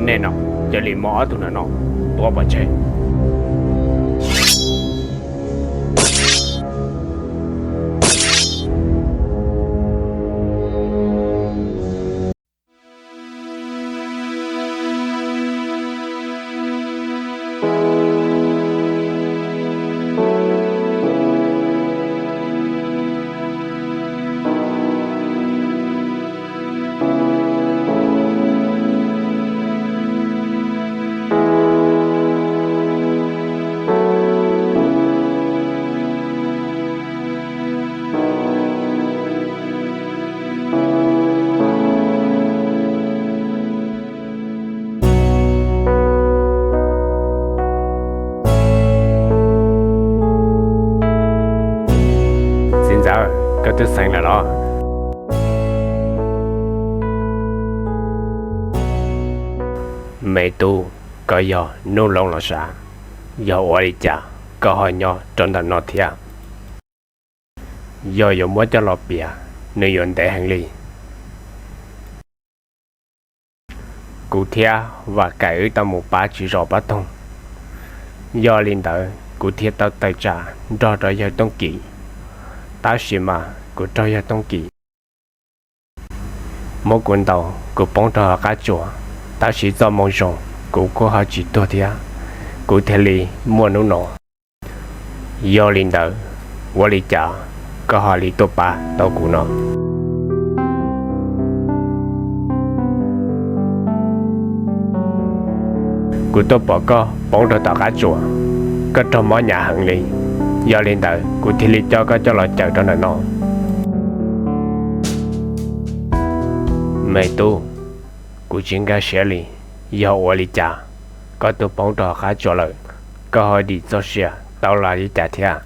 Nej no, cia li muab ob tug ntawm no tua pov tseg. Txiv ntxawm, koj twb xeev lawm los? Me tub, koj yog Nuj Looj los sav? Yog ua li cas koj ho nyob rau ntawm no thiab? Yog yuav muab coj los piav, nws yuav ntev heev li. Kuv thiab Vam Kaim wb tau mus pab tsis zos pab toog, yog li ntawd kuv thiaj tau tawm tsam nrog rau yawg Tooj Kim. Tab sis mas kuv raug yawg Tooj Kim muab kuv ntaus, kuv poob rau hauv qab tsuas, tab sis txoj moo zoo kuv kuj ho tsis tuag thiab, kuv thiaj li muaj hnub no. Yog li ntawd, ua li cas koj ho li tuaj pab tau kuv no? Kuv tuaj pom koj poob rau tom qab tsuas, koj raug mob hnyav heev li. Yog li ntawd kuv thiaj li coj koj coj los cawm rau ntawm no. Me tub, kuv tsis nkag siab li, yog ua li cas koj tuaj poob rau hauv qab tsuas lawm, koj ho dim txoj sia tau los li cas thiab?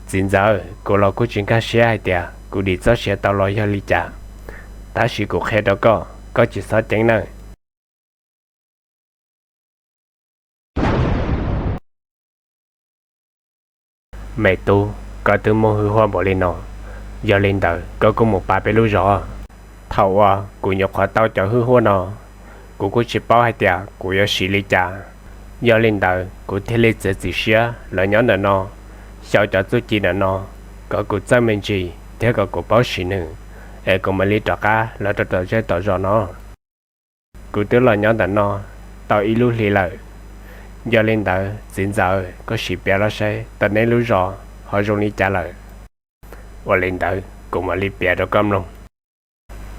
Txiv ntxawm, kuv los kuj tsis nkag siab hais tias kuv dim txoj sia tau los yog li cas, tab sis kuv qhia rau koj, koj tsis txhob ceeb nawb. Me tub, koj twb muaj hwj huaj npaum li no, yog li ntawd koj kuj mus pab peb lub zos. Thaum uas kuv nyuam qhuav tau cov hwj huaj no, kuv kuj tsis paub hais tias kuv yuav siv li cas. Yog li ntawd kuv thiaj li txiav txim siab los nyob ntawm no, xyaum cov txuj ci ntawm no, kom kuv txawj me ntsis thiab kom kuv paub siv nws, es kuv mam li rov qab los rau tom zej tom zos no. Kuv twb los nyob ntawm no tau ib lub hli lawm. Yog li ntawd txiv ntxawm, koj sim piav los saib tom nej lub zos ho zoo li cas lawm. Ua li ntawd kuv mam li piav rau koj mloog.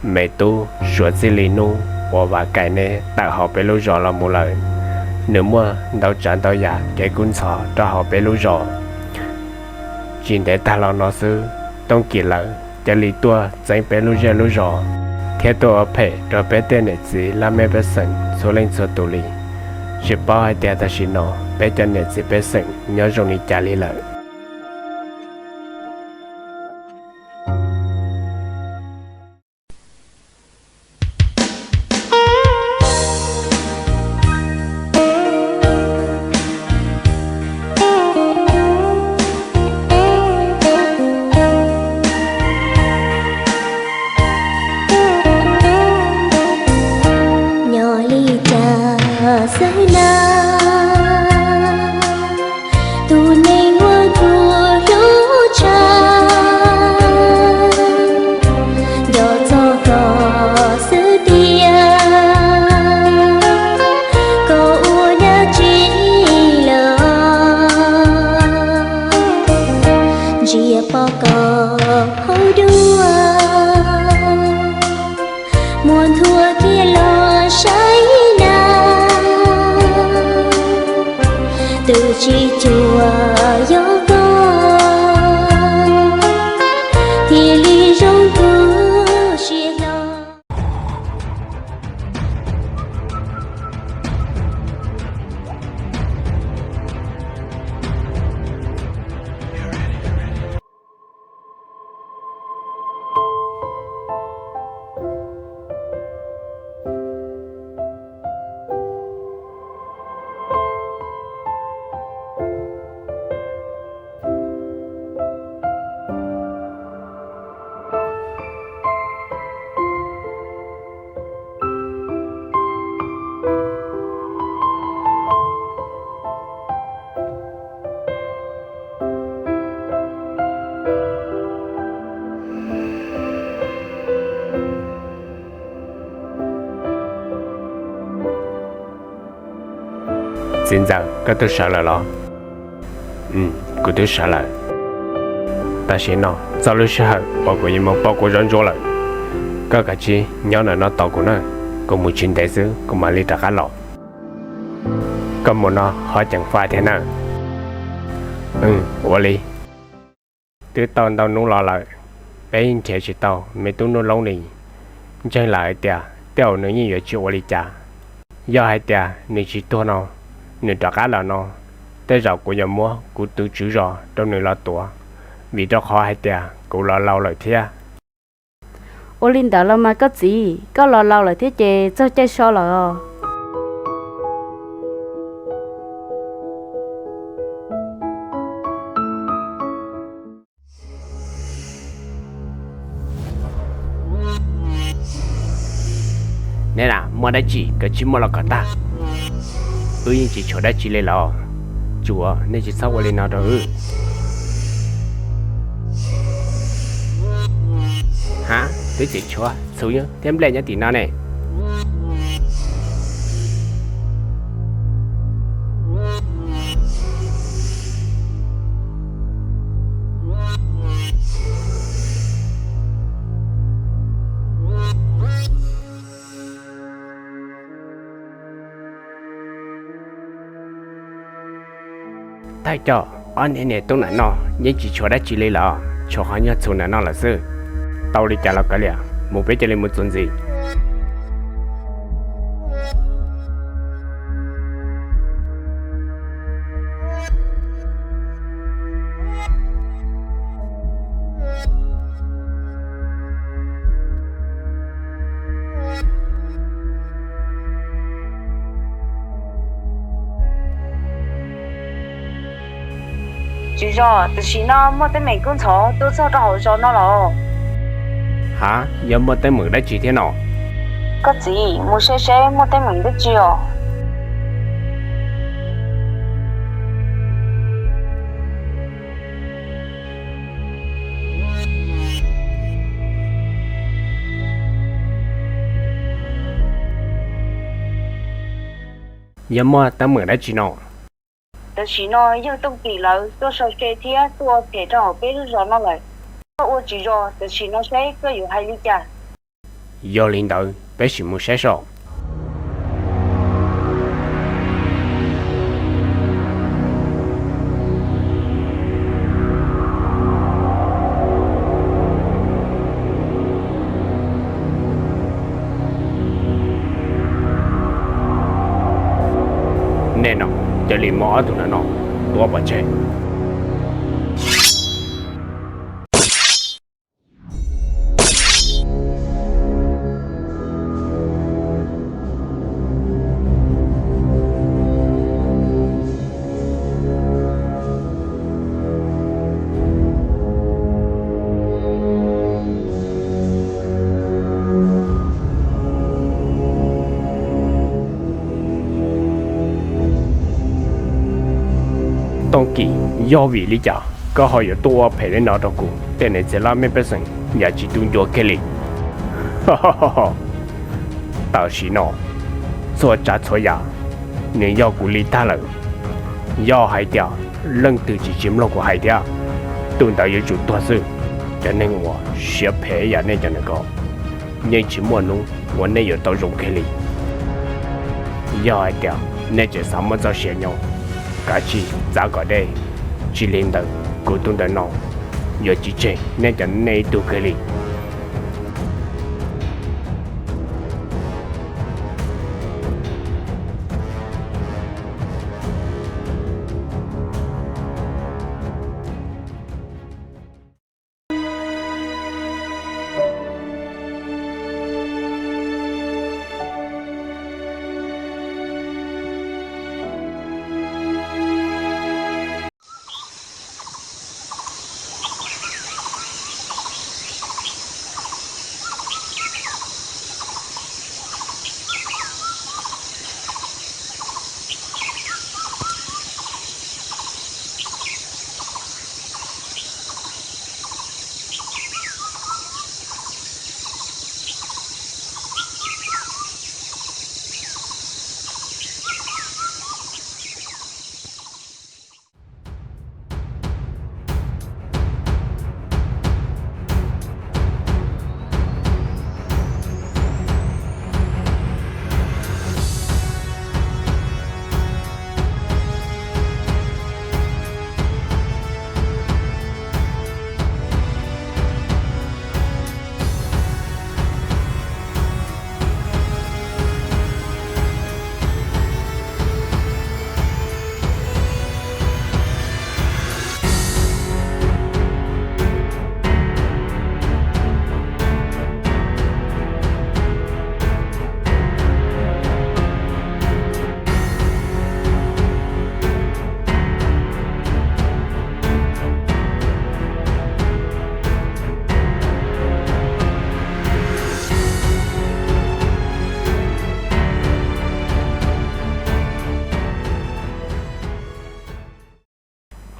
Me tub, suav txij li hnub uas Vam Kaim neb tawm hauv peb lub zos los mus lawm, nws muaj ntau tsav ntau yam kev kub ntxhov rau hauv peb lub zos. Tsis ntev tag los no xwb, Tooj Kim lawv cia li tuaj txeeb peb lub zej lub zos, thiab tuaj ua phem rau peb tej niam txiv laj mej pej xeem txhua leej txhua tus li. Tsis paub hais tias tam sim no peb cov niam txiv pej xeem nyob zoo li cas li lawm. Nyob li cas xwb na, tus neeg uas kuv hlub tshaj, nco txog koj xwb tiag, koj ua dab tsi los ntsia pom koj hauv dua, muab nthuav kiag los saib na. Txiv ntxawm, koj twb sawv lawm los? Kuv twb sawv lawm. Tam sim no txog lub sij hawm uas kuv yuav mus pauj kuv zaub ntsuab lawm. Koj kav tsij nyob ntawm no tos kuv na, kuv mus tsis ntev xwb kuv mam li rov qab los. Koj mus no ho ceev faj thiab na. Ua li. Twb tau ntau hnub los lawm, peb nrhiav tsis tau me tub Nuj Loob li. Ntseeg lawm hais tias tej zaum nws yeej yuav tsis ua li cas. Yog hais tias nws tsis tuag no, nws rov qab los no, tej zaum kuv yuav muab kuv tus tswv zos rau nws los tuav, vim rau qhov hais tias kuv los laus lawm thiab. Ua li ntawd los mas koj txiv, koj los laus lawm thiab ces txog caij so lawm os. Neb na, muaj dab tsi kav tsij muab los kom tag. Wb yeej tsis tshuav dab tsi li los. Tsuas nej tsis txhob ua li no rau wb. Ha, twb tsis tshuav txhuv thiab nplej nyob tim no ne. Thawj coj, ob niag niam tub ntawm no yeej tsis tshuav dab tsi li los, tshuav qhov nyuag txhuv ntawm no lawm xwb. Tau li cas los kav liam, mus peb cia li mus txuas ntxiv. Tswv zos, tam sim no muaj teeb meem kub ntxhov tuaj txog rau hauv zos no los. Ha, yog muaj teeb meem dab tsi thiab no? Koj txiv, mus saib seb muaj teeb meem dab tsi os. Yog muaj teeb meem dab tsi no? Tam sim no yawg Tooj Kim lawv tuaj sau se thiab tuaj ua phem rau hauv peb lub zos no lawm. Koj ua tswv zos tam sim no seb koj yuav hais li cas? Yog li ntawd peb sim mus saib seb. Nej no, cia li muab ob tug ntawm no tua pov tseg. Tooj Kim, yog vim li cas koj ho yuav tuaj ua phem li no rau kuv tej niam txiv laj mej pej xeem yam tsis tu ncua kiag li? Tam sim no txhua tsav txhua yam nws yog kuv li tag lawm. Yog hais tias leej twg tsis tsis mloog kuv hais thiab, tus ntawd yuav tsum tuag xwb. Cov neeg uas siab phem yam nej cov neeg ko, yeej tsis muaj hnub uas nej yuav tau zoo kiag li. Yog hais tias nej tseem xav muab txoj sia nyob, kav tsij txav kom deb, tsis li ntawd kuv tus ntawm no yuav tsis tseg nej cov nej ib tug kiag li.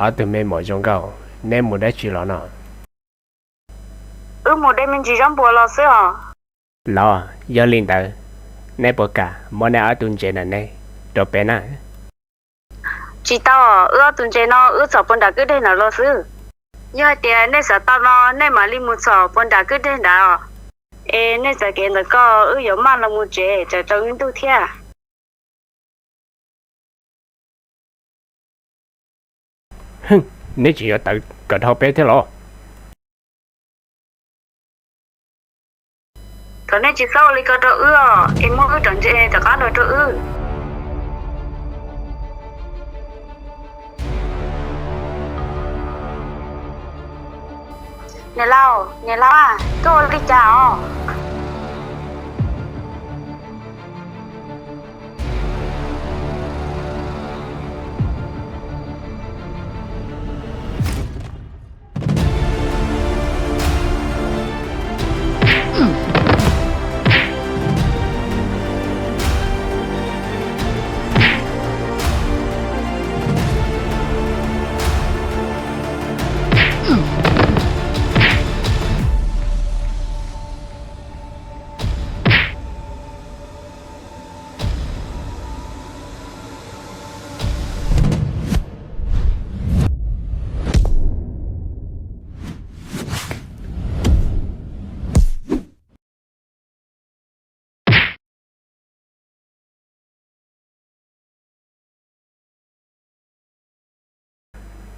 Ob tug me mom zoo nkauj, neb mus dab tsi los no? Wb mus de me ntsis zaub npua los xwb os. Los yog li ntawd, neb puas kam muab neb ob tug ntses na neb rau peb na? Tsis tau, wb ob tug ntses no wb txhom puag nram kwj deg ntawd los xwb. Yog hais tias nej xav tau no nej mam li mus txhom puag nram kwj deg ntawd os. Es nej txoj kev ntawm koj wb yuav maj los mus tsev tsam tsaus ntuj thiab. Neb tseem yuav tawv kom dhau peb thiab los? Thaum nej tsis txhob ua li ko rau wb os, es muab wb cov ntses rov qab los rau wb. Niam laus, niam laus, koj ua li cas os?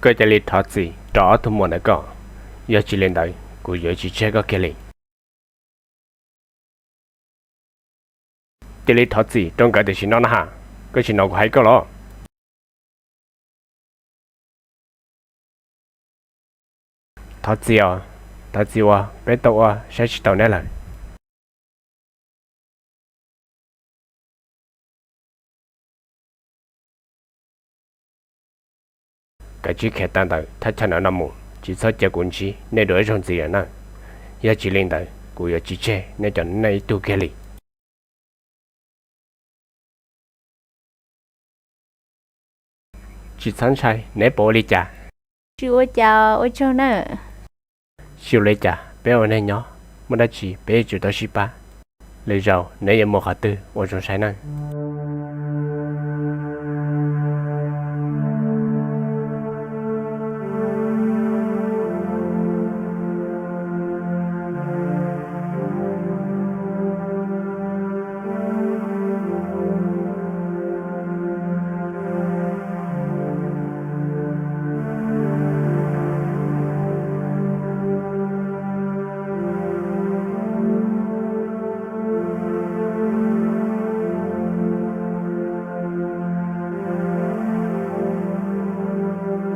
Koj cia li thov txim rau ob tug muam ntawd koj, yog tsis li ntawd kuv yuav tsis tseg koj kiag li. Cia li thov txim rau nkawd tam sim no na ha, koj tsis hnov kuv hais koj los? Thov txim os, thov txim uas peb tau ua saib tsis taus neb lawm. Kav tsij khiav tawm ntawm thaj chaw no mus, tsis txhob cia kuv ntsib nej dua ib zaug ntxiv lawm na. Yog tsis li ntawd kuv yuav tsis tseg nej cov neej ib tug kiag li. Tsis txhob ntshai, neb puas ua li cas? Tsis ua cas, ua tsaug nawb. Tsis ua li cas, peb ua neeg nyob, muaj dab tsi peb yuav tsum tau sib pab. Lwm zaus neb yuav mus qhov twg ua zoo saib nawb.